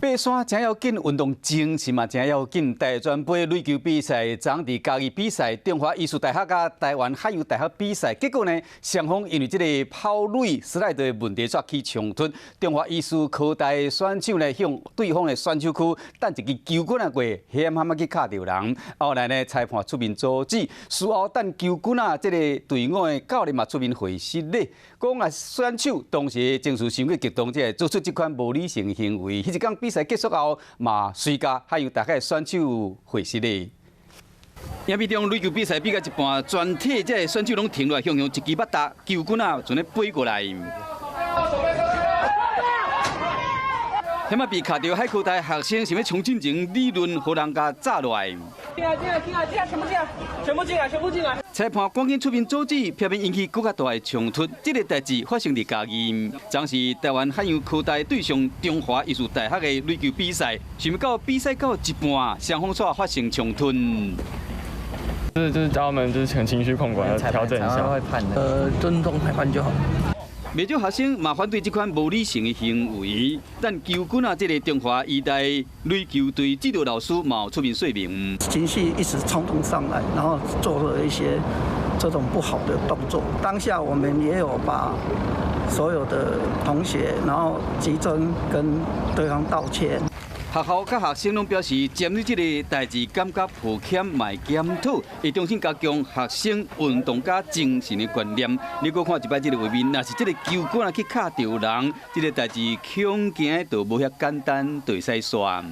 爬山誠要緊，運動精神嘛誠要緊。大專杯壘球比賽，昨佇嘉義比賽，中華藝術大學佮台灣海洋大學比賽，結果呢，雙方因為這個跑壘失來的問題，煞起衝突。中華藝術科大選手呢，向對方的選手區擲一支球棍仔過，險險仔去敲著人。後來呢，裁判出面阻止，事後擲球棍仔這個隊伍的教練嘛出面回釋咧，講啊選手當時情緒傷過激動，才會做出這款無理性行為。彼一工比賽結束後，嘛隨共海洋大學的選手回釋咧。影片中壘球比賽比到一半，全體這个選手攏停落來，向向一支捌擲球棍仔，就按呢飛過來。險仔被敲著海科大學生想欲衝進前理論，予人共炸落來。進來進來進來進來，全部進來，全部進來，全部進來。裁判趕緊出面阻止，避免引起閣較大的衝突。這个代誌發生佇嘉義，當時台灣海洋科大對上中華藝術大學的壘球比賽，想欲到比賽到一半，雙方煞發生衝突。就是教他們就是情緒控管，調整一下。尊重裁判就好。袂少學生嘛反對這款無理性的行為，但球棍仔這个中華醫大壘球隊指導老師嘛有出面說明。情緒一時衝動上來，然後做了一些這種不好的動作。當下我們也有把所有的同學，然後集中跟對方道歉。學校佮學生攏表示，針對這个代誌感覺抱歉，嘛會檢討，會重新加強學生運動佮精神的觀念。你閣看一擺這个畫面，若是這个球棍仔去敲著人，這个代誌恐驚就無遐簡單，就會使煞。